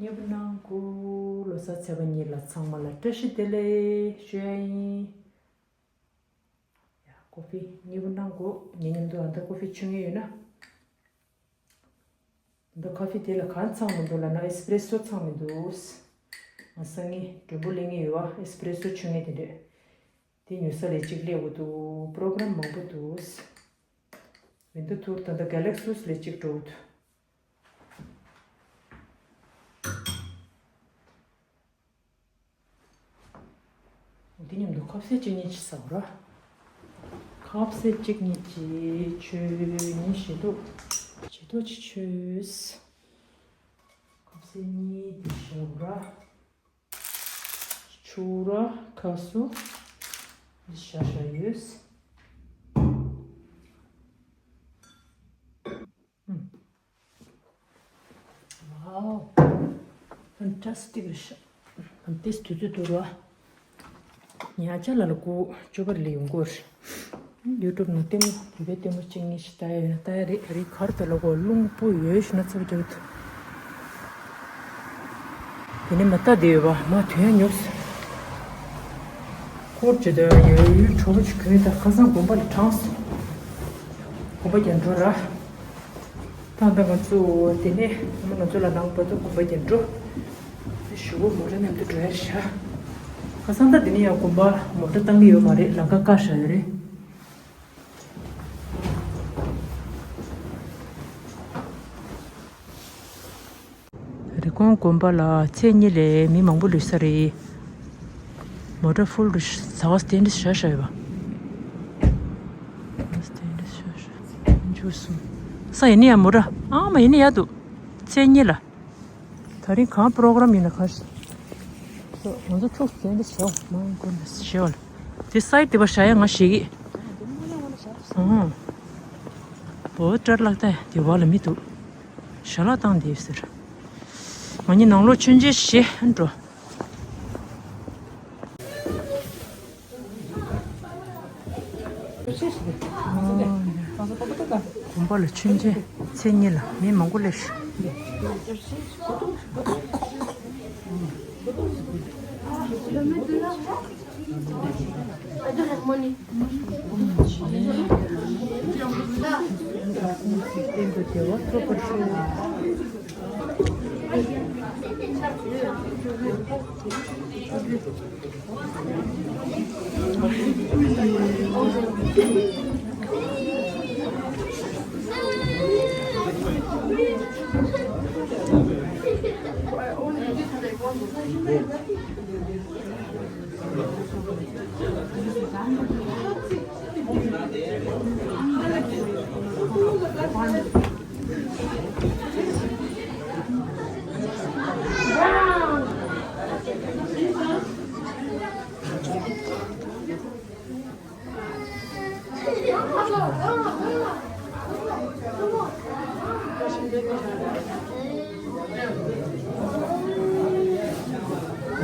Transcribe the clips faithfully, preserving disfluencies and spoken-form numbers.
མཉེས་པོ་གནང་གོ། ལོ་གསར་ཚེས་པ་གཉིས་ལ་ཚང་མ་ལ་བཀྲ་ཤིས་བདེ་ལེགས་ཞུ་ཡ་ཡིན། ཡ། ཀོ་ཧྥི་མཉེས་པོ་གནང་གོ། ངའི་མཉམ་དུ་ཨ་མདའ་ཀོ་ཧྥི་མཆོད་མཁན་ཡོད་ན། ཨ་མདའ་ཀོ་ཧྥི་དེ་ལ་གང་ཚང་མི་འདུག་ལབ་ན་ཨེ་སི་པི་རེ་སོ་ཚང་མི་འདུག་ང་སང་ཉིན་མགྲོན་པོ་སླེབས་མཁན་ཡོད་པ། ཨེ་སི་པི་རེ་སོ་མཆོད་མཁན་དེ་འདྲས། དེ་ཉོ་ས་ལ་གཅིག་སླེབས་དགོས་འདུག་པོ་རོ་གྷ་རམ་མང་པོ་འདུག་ཝིན་ཌོ་ཊུར་ད་ལྟ་གྷ་ལེག་སུས་ལ་གཅིག་འགྲོ་གི་འདུག་འདི་མཉམ་དུ་ཁ་ཟས་གཅིག་གཉིས་ཅིག་ཟ་བ་ར། ཁ་ཟས་གཅིག་གཉིས་ཅིག་མཆོད་ཉིན་བཞི་ཐོག་བཞི་ཐོག་ཅིག་མཆོད། ཁ་ཟས་གཉིས་འདི་བཞག་ར། ཆུ་ར་ཁ་སུ་འདི་བཞག་བཞག་ཡོད། Wow, fantastic རེད་ཤག་ཨ་ཏིས་དུས་ཚོད་འདུག་ར། ཉ་ཆ་ལ་ལ་སྐུ་བཅུ་པར་ལས་ཡོང་གོ་རེད། ཡུ་ཊུབ་ནང་ལྟད་མོ་བོད་པའི་ལྟད་མོ་གཅིག་གཉིས་ཤིག་ལྟ་ཡ་ཡོད་ན་ལྟ་ཡ་རེད། རི་ཁར་དུ་ལ་གོ་རླུང་པོ་ཡོད་ཤི་ན་ཚབ་རྒྱག་ཐུབ། དེ་ནས་མ་ལྟ་བསྡད་ཡོད་པ་མ་དོན་ཡོད། སྐོར་བྱེད་དུ་ཡོད་ཡུལ་གྲོགས་པོ་ཅིག་གོན་ད་ཁ་སང་དགོན་པ་ལ་དྲངས་སོང་། དགོན་པ་རྒྱ་འགྲོ་ར། ད་ལྟ་ང་ཚོ་དེ་ནས་ང་ཚོ་ལ་ནང་བར་དུ་དགོན་པ་རྒྱ་འགྲོ། ཞུ་བོ་མོ་ཊ་མཉམ་དུ་འགྲོ་ཡར་བཞག་ཁ་སང་ད་དེ་ནས་ཡང་དགོན་པ་མོ་ཊ་བཏང་གི་ཡོད་མ་རེད། ལམ་ཁ་བཀག་བཞག་ཡོད་རེད། རི་ཀོན་དགོན་པ་ལ་ཚེས་གཉིས་ལ་མི་མང་པོ་སླེབས་ས་རེད། མོ་ཊ་ཧྥུལ་དུ་ཟ་བ་སྟན་འདི་བཞག་བཞག་ཡོད་པ། སྟན་འདི་བཞག་བཞག་འཇུ་སོང་། ས་ཡིན་ནི་ཡ་མོ་ཊ་ཨ་མ་ཡིན་ནི་ཡ་འདུག་ཚེས་གཉིས་ལ། ད་རིང་གང་པོ་རོ་གྷ་རམ་ཡིན་ན་ག་རེ། ང་ཚོ་ཕྱུགས་ཟེར་འདི་ཞེའོ་མ་ཡིན་ཁོ་ན་ཞེའོ་ལ། དེ་སའི་དེ་པ་བཞག་ཡ་ང་ཞིག་གི་ཨང་། བོ་ཏྲར་ལག་ཏ་དེ་བ་ལ་མི་འདུག་ཞལ་ལག་བཏང་དེ་ཟེར། ང་གཉིས་ནང་ལོགས་མཆོད་མཇལ་བྱེད་འགྲོ། དགོན་པ་ལ་མཆོད་མཇལ་ཚེས་གཉིས་ལ་མི་མང་པོ་སླེབས་ཤག་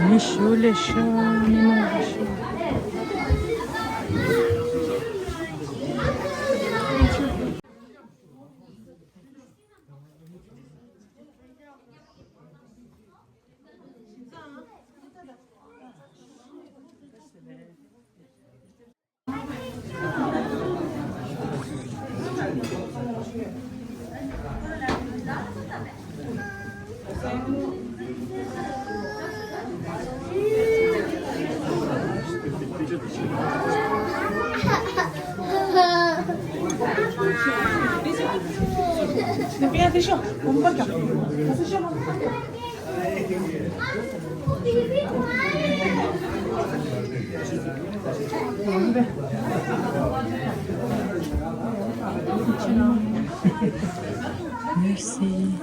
མི་ཞུ་ལེ་ཤ་མི་མང་ལེ་ཤ། Merci.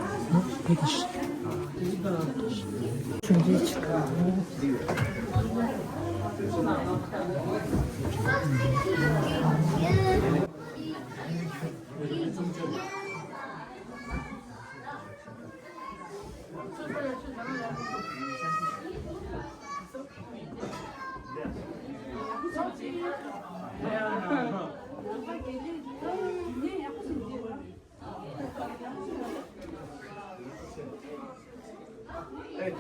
ཨ་ཡ།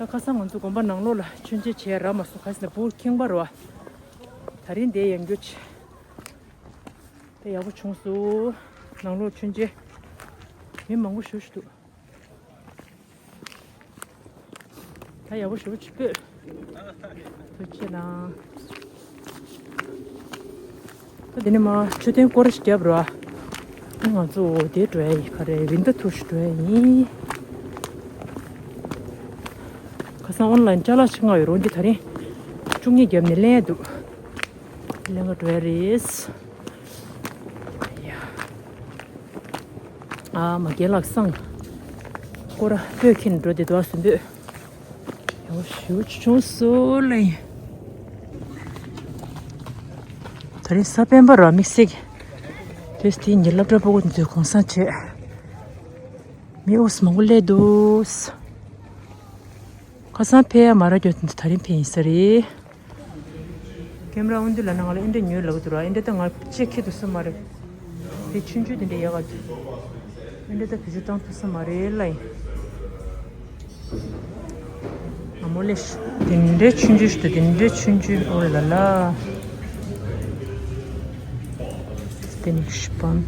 ད་ཁ་སང་ང་ཚོ་དགོན་པ་ནང་ལོགས་ལ་མཆོད་མཇལ་བྱས་རག་མ་སོང་། ག་ཟེར་ན་སྦུག་ཁེངས་པ་རེད་བ། ད་རིང་དེ་ཡང་རྒྱུ་ཆེ། ད་ཡག་པོ་བྱུང་སོང་། ནང་ལོགས་མཆོད་མཇལ་མི་མང་པོ་ཞེ་པོ་ཅིག་འདུག་ད་ཡག་པོ་ཞེ་པོ་ཅིག་སྤོས། ཐུགས་རྗེ་གནང་། ད་དེ་ནས་མར་མཆོད་རྟེན་སྐོར་ཞིག་བརྒྱབ་རོགས། ང་ཚོ་དེ་འགྲོ་ཡ་ཡིན། ག་རེ། རི་མདའ་འཐུ་ཞིག་འགྲོ་ཡ་ཡིན། ཁ་སང་ཨོན་ལན་ཅ་ལག་ཆེད་མངགས་ཡོད་རུང་། འདི་ད་རིང་བཅུ་གཉིས་བརྒྱབ་ནས་ལེན་ཡ་འདུག་ལེན་ག་འགྲོ་ཡ་རེད། ཡ། ཨ་མ། རྒན་ལགས་སང་སྐོར་ར་སྤོས་འཁྱེར་འགྲོ་བསྡད་འདུག་ཨ། སུན་པོས། ཡོ་ཞུ་ཆུང་སོ་ལེ། ད་རེས་གཟའ་སྤེན་པ་ར། དམིགས་བསལ་དེ་དེ་ཉིན་སློབ་གྲྭ་སྤུ་གུ་ཚོས་གུང་སེང་བྱས། མི་འོ་ཙམ་མང་པོ་སླེབས་འདུག་ཁ་སང་ཕེབས་ཡ་མ་རག་རྒྱུ་དེ་ད་རིང་ཕེབས་ཡིན་ས་རེད། ཀེམ་ར་འོན་ཏེ་ལ་ནང་ལ་ཨེ་འདྲ་ཉོས་ལབ་འདུག་ར། ཨེ་འདྲ་ད་ང་ལྕེ་ཁེ་འདུག་ས་མ་རེད། དེ་ཆུང་ཆུང་དེ་འདྲ་ཡག་ག་འདུག་ཨེ་འདྲ་ད་བེད་སྤྱོད་བཏང་ཐུབ་ས་མ་རེད་ལ་ཡིན། ཨ་མོ་ལེ་ཤ། དེ་འདྲ་ཆུང་ཆུང་ཞིག་འདུག་དེ་འདྲ་ཆུང་ཆུང་། ཨོ་ལ་ལ། སྟེ་ནི་ཤི་པན།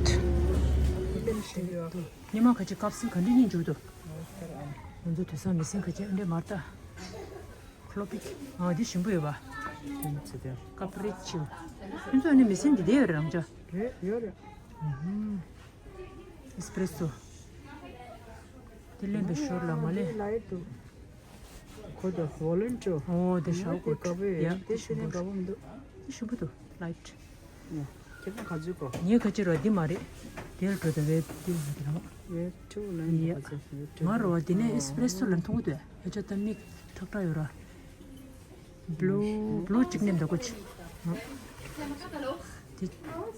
ཉི་མ་ཁ་ཅིག་ཀབ་སུལ་ག་འདྲ་གཉིས་འཇུག་འདུག་ང་ཚོ་དུས་སང་མི་སེམས་ཁ་ཅིག་འདྲ་མར་ལྟ། ཁོ་ལོ་པིག་ཨ་འདི་ཞིམ་པོ་ཡོད་པ། དེ་ནི་ཚེ་དེར། ཀ་པུ་རེ་ཆིའུ། ཁྱོད་ཚོ་ནི་མི་སེམས་འདི་བསྡད་ཡོད་རེད་རང་ཅག་རེད། ཡོད་རེད། ཨུ་ཧུམ། ཨེ་སི་པི་རེ་སོ། དེ་ལེན་པའི་ཞོར་ལ་མ་ལེན། ལའེ་ཏུ། ཁོ་ད་བོ་ལན་ཏོ། ཨོ་དེ་ཤའོ་གོ། དེ་དགའ་པོ་ཡོད། ཡ་དེ་ཤི་ནས་དགའ་པོ་མི་འདུག་དེ་ཞིམ་པོ་འདུག་ལའེ་ཏི། ཁྱེད་ཚོ་ག་ཚོད་གོ། ངའི་ཁ་ཅིག་རོ་འདི་མ་རེད། དེར་འགྲོ་ད་བས་འདི་མ་རེད་རང་། ཡ་ཐུག་ལན་ཡ། ག་ཚོད་ཡོད། ང་རོ་བ་འདི་ནས་ཨེ་སི་པི་རེ་སོ་ལ་མཐོང་གི་འདུག་ཧེ་ཅག་ད་མིག་ཁྲག་ཁྲག་ཡོད་ར། བློ་བློ་གཅིག་ནས་འདོད་གོ་ཆི། དེ་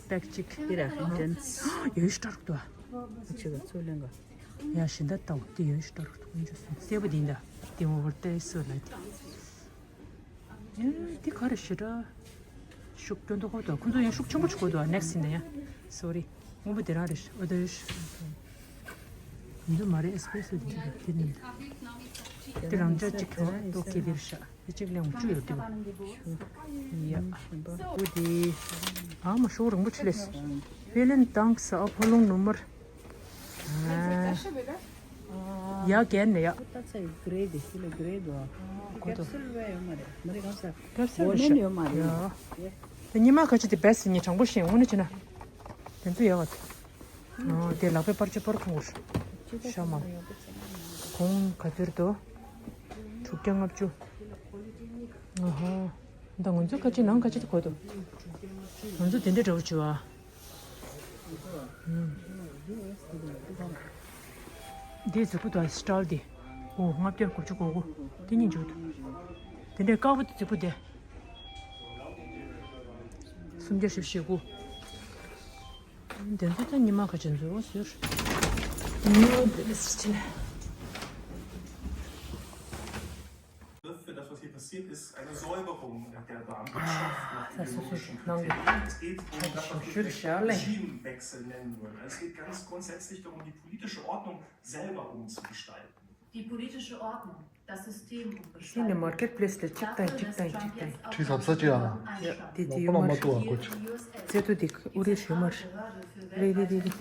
པེག་གཅིག་དེ་ར་ཧེ་ཏན་ཡོད་ཤི་ཏྲག་ཏུ། ཨ་ཆི་ག་ཚོད་ལེན་ག་ཡ་ཤི་འདའ་ཏའོ་དེ་ཡོད་ཤི་ཏྲག་ཏུ། ཀུན་ཆུ་སུ་སེ་བུ་དེ་འདའ་དེ་འོ་བར་ཏེ་སུ་ལ་དེ། ཡ་དེ་ག་རེ་ཤི་ཏྲ། ཤུགས་སྐྱོན་དུ་ཁོ་དོ། ཁོ་ཚོ་ཡང་ཤུགས་ཆེན་པོ་ཆུ་གོ་དོ། ནེག་སི་ཡིན་ད་ཡ། སོ་རི། སྔོན་པོ་དེ་རང་རེད་ཤག་ཨོ་དོ་ཡོད་ཤག་ཡིན་དུ་མ་རེད། ཨེ་སི་པི་རེ་སོ་དེ་རེད། དེ་ནི་དེ་རང་ཅག་གཅིག་གི་ཏོག་ཁེ་དེ་རེད་ཤག་དེ་གཅིག་ལེན་བཅུ་ཡོད་དེ། ཡ། ཨོ་དེ། ཨ་མ་ཤོག་རིང་པོ་ཆུ་ལས། ཧྥེ་ལན་ཏང་ས་ཨ་ཕོ་ལུང་ནུ་མར། ཡ་གན་ནས་ཡ། ད་ཚ་ཡི་གྲེ་དེ་སི་ལ་གྲེ་དོ། ཀོ་ཀེབ་སུལ་བས་ཡོད་མ་རེད། མ་རེད་གང་ས། ཀེབ་སུལ་བོ་ལེན་ཡོད་མ་རེད། ཡ། དེ་ཉི་མ་ཁ་ཅིག་དེ་བེ་སི་ཉི་དྲང་པོ་ཤེས་འོ་ན་ཅི་ན། དེ་ཚོ་ཡག་ག་དེ། ཨ་དེ་ལག་པའི་པར་ཆ་པར་ཁོང་གོ་ཤ་མ། གོང་ག་ཚོད་དོ། དྲུག་བརྒྱ་ལྔ་བཅུ། ཨ་ཧ། ད་ང་ཚོ་ཁ་ཅིག་ནང་ཁ་ཅིག་དེ་གོ་དོ། ང་ཚོ་དེ་འདྲ་འདྲ་པོ་བྱེད་བ། འདི་རྫིག་པོ་དང་སི་ཊལ་འདི། འོ་ལྔ་བརྒྱ་དགུ་བཅུ་གོ་དགུ། འདི་གཉིས་འཇུག་འདུག་དེ་འདྲའི་དཀར་པོ་དེ་རྫིག་པོ་དེ། སུམ་བརྒྱ་བཞི་བཅུ་ཞེ་དགུ། འདི་ཚོ་ད་ཉི་མ་ཁ་ཅན་ཚོ་ཟེར། ཉི་མ་འདི་ལ་སི་ཊལ། Begriff für das, was hier passiert ist, eine Säuberung der Beamtenschaft nach ideologischen Kriterien. Es geht um das, was wir Regimewechsel nennen würden. Also es geht ganz grundsätzlich darum, die politische Ordnung selber umzugestalten. Die politische Ordnung, das System und Gestalten, dafür lässt Trump jetzt auch ཁྲི་ས་ས་ཅི་ཨ། ཡ། དེ་དེ་ཡོད་མ་རེད། རྩེ་ཏོ་དེ་ཨུ་རེ་ཞོ་མ་རེད། རེད་རེད་རེད་རེད།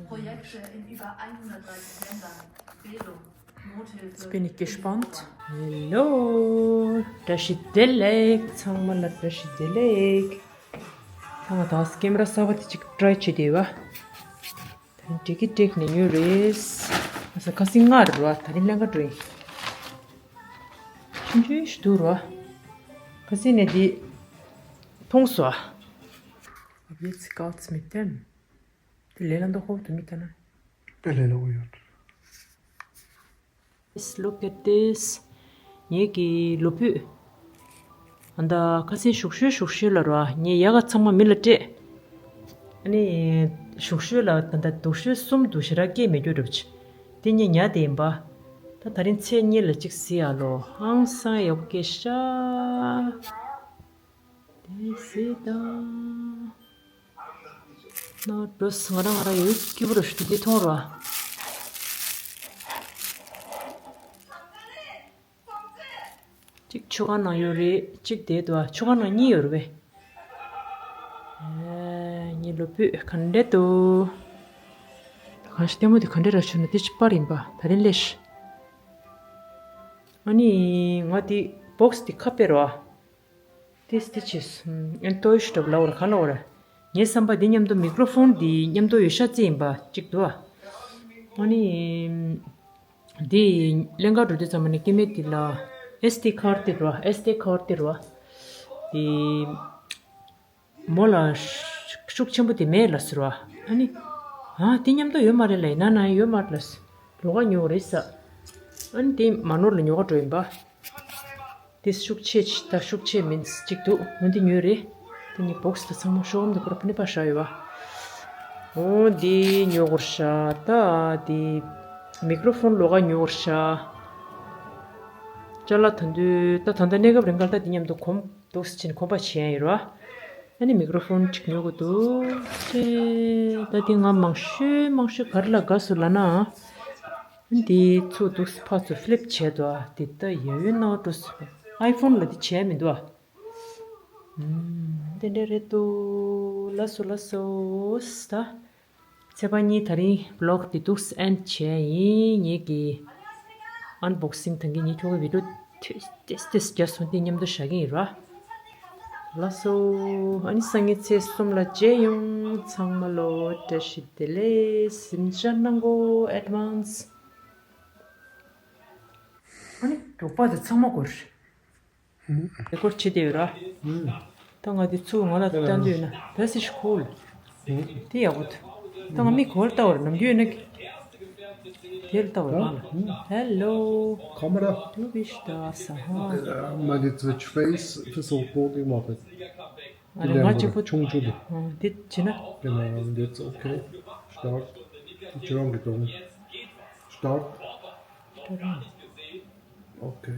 Projekte in über hundertdreißig Ländern, Bildung, Nothilfe, སྤེན་ནི་ཀེ་ཤ་པན། ཧེ་ལོ། བཀྲ་ཤིས་བདེ་ལེགས། ཚང་མ་ལ་བཀྲ་ཤིས་བདེ་ལེགས། ད་ང་ད་ཀེམ་ར་གསར་པ་དེ་ཅིག་ཊ་རའི་བྱེད་དེ་ཡོད་པ། ད་འགྲིག་གི་འགྲིག་ནས་ཡོད་རེད། ཨ་ས་ཁ་སང་ལྔ་རེད་རོ། ད་རིང་ལེན་ག་འགྲོ་ཡིན། ཆུང་ཆུང་ཞིག་འདུག་རོ། ཁ་སང་ནས་འདི་མཐོང་སོང་། ཨ་བེ་ཚི་ཀའོ་ཚི་མི་ཏན། དེ་ལས་ལ་འདོགས་ཧོབ་ཏུ་མི་ལྟ་ན། དཔེ་ལས་ལ་འོ་ཡོད། Look at this. ངེད་ཀྱི་ལོ་ཕུད། ཨ་ད་ཁ་སང་ཞུགས་ཤོས་ཞུགས་ཤོས་ལ་རོ། ངས་ཡ་ག་ཚང་མ་མི་ལ་སྤྲད། ཨ་ནི། ཞུགས་ཤོས་ལ་ད་ད་སྡུག་ཤོས་གསུམ་འདུག་ཞེ་དྲག་སྐྱེས་མེད་རྒྱུ་འདྲ་པོ་ཅིག་དེ་ངས་ཉར་དེ་ཡིན་པ། ད་ད་རིང་ཚེས་གཉིས་ལ་ཅིག་གཟིགས་ཨ་ལོ། ཧང་སང་ཡག་པོ་སྐྱེས་ཤག་དེ་སྲིད་དང་། ན་འགྲོ་སོང་། ང་རང་ང་རང་ཡོད་སྐྱིད་པོ་རུ་ཞུ་དེ་མཐོང་རོགས། གཅིག་ཆུ་ཁང་ནང་ཡོད་རེད། གཅིག་དེ་དུ་ཆུ་ཁང་ནང་གཉིས་ཡོད་རེད་པས། ཨེ། ངའི་ལོ་ཕུད་ག་འདྲས་འདུག་གང་ཞིག་ལྟད་མོ་དེ་ག་འདྲས་ར་བྱུང་ན་དེ་ཅི་པར་ཡིན་པ་ད་རིང་ལས་ཤི། ཨ་ནི་ང་དེ་བོག་སི་དེ་ཁ་ཕྱེ་རོགས། ཏིས་ཏི་ཆིས། ཨན་ཏོ་ཡིས་འགྲོ་ལ་འོར་ག་ལ་འོར། ངའི་བསམ་པ་འདི་མཉམ་དུ་མིག་ཀྲོ་ཕོན་འདི་མཉམ་དུ་ཡོད་ཤ་ཙི་ཡིན་པ་གཅིག་འདུག་ཨ། ཨ་ནི། འདི་ལེན་ག་འགྲོ་དུས་ཙམ་པ་ནས་སྐྱེ་དམན་འདི་ལ་ཨེས་ཏི་ཁར་ཏི་རོ། ཨེས་ཏི་ཁར་ཏི་རོ། འདི། མོ་ལ་ཤུགས་ཆེན་པོ་དེ་མེད་ལ་ཟེར་བ། ཨ་ནི། ཨ་དེ་མཉམ་དུ་ཡོད་མ་རེད་ལ། ཡིན་ན་ན་ཡོད་མ་རེད་ལ་ཟེར། ལོགས་ཀ་ཉོ་རེད་ས། ཨ་ནི་དེ་མ་ནོར་ལ་ཉོ་ག་འགྲོ་ཡིན་པ། དེ་ཤུགས་ཆེ་ཆེ་ད་ཤུགས་ཆེ་མིན་གཅིག་འདུག་འོན་ཏེ་ཉོས་རེད། དེ་ནི་བོག་སི་དང་ཚང་མ་ཤོག་འདི་པར་ཕུ་ནི་པ་ཤ་ཡོད་བ། འོ་འདི་ཉོ་གོར་ཤ། ད་འདི་མིག་ཀྲོ་ཕོན་ལོགས་ཀ་ཉོ་གོར་ཤ། ཅ་ལག་ད་འདུས་ད་ད་ལྟ་གནས་སྐབས་རིང་ག་ལ་ད་འདི་མཉམ་དུ་གོམ་འདུག་སེ་ཕྱིན་གོམ་པ་བྱས་ཡིན་རོ། ཨ་ནི་མིག་ཀྲོ་ཕོན་གཅིག་ཉོ་གི་འདུག་ཅེ། ད་འདི་ང་མང་ཤོས་མང་ཤོས་ག་རེ་ལ་དགའ་སོང་ལབ་ན། འདི་ཚུར་འདུག་སེ་ཕར་ཚུར་ཕི་ལིབ་བྱས་འདུག་ཨ། འདི་ད་ཡ་ཡོད་ནོ་འགྲོ་སོང་། ཨའི་ཕོན་ལ་འདི་བྱས་མི་འདུག་ཨ། ཨུམ། དེ་འདྲ་རེད་འདུག་ལགས་སོ་ལགས་སོ། ད། ཚེས་པ་གཉིས་ད་རིང་བི་ལོག་འདི་འདུག་སེ་ཨེན་ཌི་བྱས་ཡིན། ངེད་ཀྱི་ཨན་བོག་སིང་ད་གིན་ངེད་ཁྱོ་གའི་བི་ཌི་ཡོ་ཏེས་ཏེས་ཏེས་རྒྱ་སོང་དེ་མཉམ་དུ་བཞག་གི་ཡིན་ར། ལགས་སོ། ཨ་ནི་སང་ཉིན་ཚེས་གསུམ་ལ་མཇལ་ཡོང་། ཚང་མ་ལོ་བཀྲ་ཤིས་བདེ་ལེགས། གཟིམ་འཇག་གནང་གོ་ཨེཌ་ཝན་སི། ཨ་ནི་རོགས་པ་དེ་ཚང་མ་དགོས་རེད། རེ་ཀོར་བྱེད་དེ་ཡོད་ར། ད་ང་དེ་ཚུར་ང་ལ་བཏང་དུས་ན་this is cool. དེ་ཡག་པོ་འདུག་ད་ང་མིག་གོ་ལ་ལྟ་བར་ནམ་རྒྱུན་ན་དེ་ལ་ལྟ་བར་ང་ལ། Hello. Camera. Du bist da, aha. Meine Twitch Face versucht gut, ich mache. ཨ་ནི་ང་གཅིག་པུ་ཆུང་ཆུང་དེ། དེ་བྱེད་ན། Genau, und jetzt okay. Start. Entschuldigung. Start. Okay.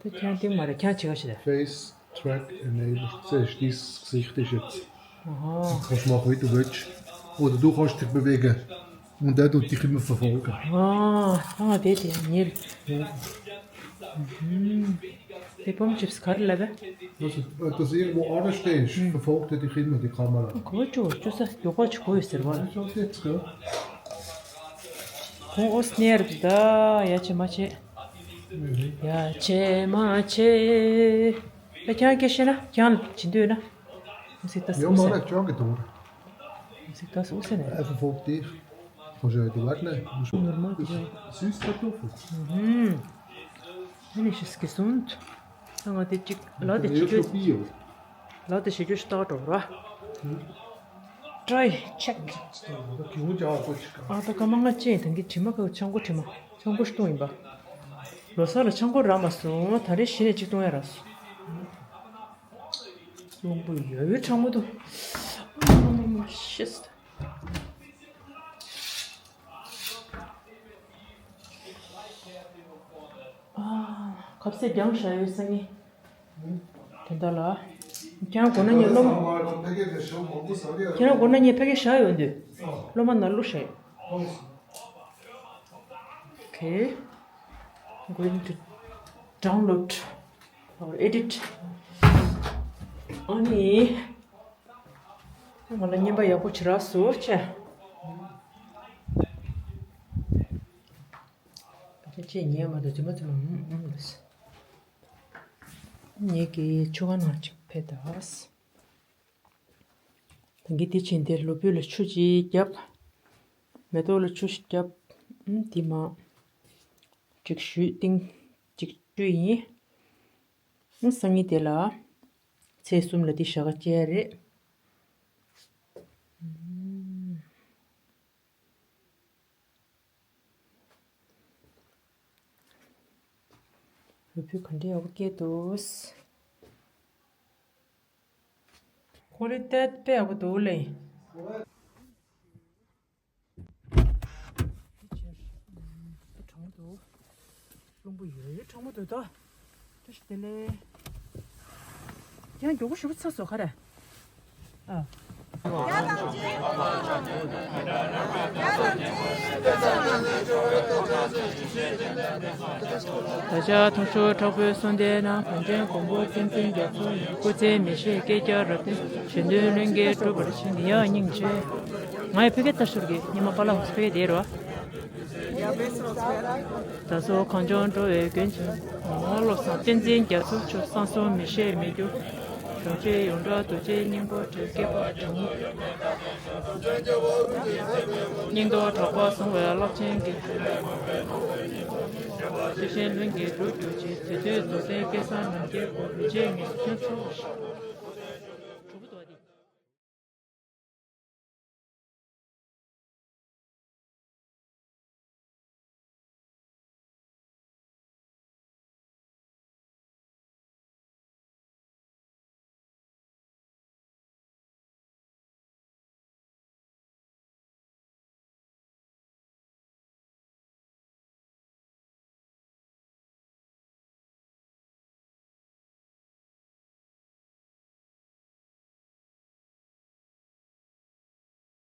དེ་ཁྱང་སྟེང་མ་རེད། ཁྱང་ཆེ་ག་ཞིག་རེད། Face track enabled. Siehst, dein Gesicht ist jetzt. Aha. Kannst machen, wie du willst. Oder du kannst dich bewegen. Und der tut dich immer verfolgen. ཨ་ཨ་དེ་དེ་ཉིལ། དེ་པོམ་ཅིབས་ག་རེ་ལབ་པས། Dass du, dass du irgendwo anstehst, verfolgt er dich immer, die Kamera. གོ་ཅོ་ཅོ་ས་ཡོ་གོ་ཅོ་གོ་ཡོད་ཟེར་བ། Das ist jetzt, gell? ཁོང་ཨོས་ནེར་ད་ཡ་ཆེ་མ་ཆེ། ཡ་ཆེ་མ་ཆེ། ད་ཁྱང་སྐད་ཤེས་ན་ཁྱང་ལ་བྱིན་འདོད་ན། མི་སྲིད་ད་ཡོད་མ་རེད། ཅོག་གི་དོར། མི་སྲིད་ད་སུ་སེ་ནས། Einfach auf dich. Kannst du ja die Welt nehmen. Normal, ja. Süßkartoffel. Mhm. Wenn ich es gesund. ད་ང་དེ་གཅིག་ལ་དེ་བྱེད་རྒྱུ། ལ་དེ་བྱེད་རྒྱུ་ཞིག་ལྟ་འགྲོ་ར། Try, check. ཨ་ད་ཀ་མ་ང་ཅན་དང་གི་དྲི་མ་ག་ཆང་གོ་དྲི་མ་ཆང་གོ་ཞིག་བཏུང་ཡིན་པ། ལོ་གསར་ལ་ཆང་གོ་རག་མ་སོང་། ད་རེས་གཞི་ནས་གཅིག་བཏུང་ཡ་རག་སོང་། རླུང་བུ་ཡོད་ཡོད་གྲང་མོ་འདུག་ཤེས། ཨ། ཁ་ཟས་རྒྱང་བཞག་ཡོད་སང་ངེ། དེ་འདྲ་ལ། ཁྱེད་རང་དགོས་ན་ངས་སློབ་མ། ཁྱེད་རང་དགོས་ན་ངས་ཕ་གི་བཞག་ཡོང་དུས། སློབ་མ་ནང་བླུགས་བཞག་ཡོད། Okay, I'm going to download or edit. ཨ་ནི། ང་ལ་བརྙན་པ་ཡག་པོ་བྱེད་རག་སོང་ཆེ། ཁྱེད་ཉལ་མ་འདུག་རྫུན་མ་རྫུན་མ། ཨུམ་ཨུམ་འདུག་ངེད་ཀྱི་ཆུ་ཁ་ནང་ཅིག་ཕེབས་དང་། ད་གིན་དེ་ཕྱིན་དེར་ལོ་ཕུད་ལ་ཆུ་ཅིག་བརྒྱབ། མེ་ཏོག་ལ་ཆུ་ཞིག་བརྒྱབ། ཨུམ། དེ་མ། ཅིག་ཞུས་ཏིང་། ཅིག་བཅུ་ཡིན། ཨུམ། སང་ཉིན་དེ་ལ། ཚེས་གསུམ་ལ་དེ་ཞག་བཅད་རེད། ཨུམ། ལོ་ཕུད་ག་འདྲ་ཡག་པོ་སྐྱེས་འདུག་ཁོ་རེ་ཏད་དཔེ་ཡག་པོ་འདུག་ལེ། དེ་གྲང་མོ་འདུག་རླུང་བུ་ཡོད་ཡོད་གྲང་མོ་འདུག་ད། བཀྲ་ཤིས་བདེ་ལེགས། ཡང་མགྱོགས་པོ་ཞེ་པོ་ཚ་སོང་ག་རེ། ཨ། ད་ཆ་ཐུགས་ཤོར་དྲག་པོའི་གསོལ་འདེབས་གནང་། གངས་ཅན་མགོན་པོ་བསྟན་འཛིན་རྒྱ་མཚོ་ཡི། སྐུ་ཚེ་མི་ཤིགས་སྐྱེས་སྐྱ་རབ་བརྟན། གཞན་དོན་ལྷུན་གྱིས་གྲུབ་པར་ཤོག་ཡ། སྙིང་རྗེ། ང་ཡི་ཕ་གིར་ལྟ་ཞོར་གྱི་ཉི་མ་པ་ལགས་ཕ་གིར་བསྡད་རོགས། ད་སོ་གངས་ལྗོངས་འགྲོ་བའི་མགོན་ཆེན། ངོ་བོ་བློ་བཟང་བསྟན་འཛིན་རྒྱ་མཚོ་མཆོག། བསང་གསུམ་མི་ཤེས་མི་འགྱུར། གཞོན་སྐྱེས་ཡོངས་གྲགས་རྡོ་རྗེ་སྙིང་པོ་གྲོལ། སྐྱེས་པ་དྲང་སྙིང་སྟོབས་དྲག་པོ་བཟུང་བའི་རླབས་ཆེན་གྱི། ཤེས་བཞིན་ལྷུན་གྱིས་གྲུབ་གྱུར་ཅིག་དེ་དུས་རྫོགས་ལྡན་སྐལ་བཟང་རྣམ་རྒྱལ་སྐུ། རིན་ཆེན་ངེས་འབྱུང་ཚོགས།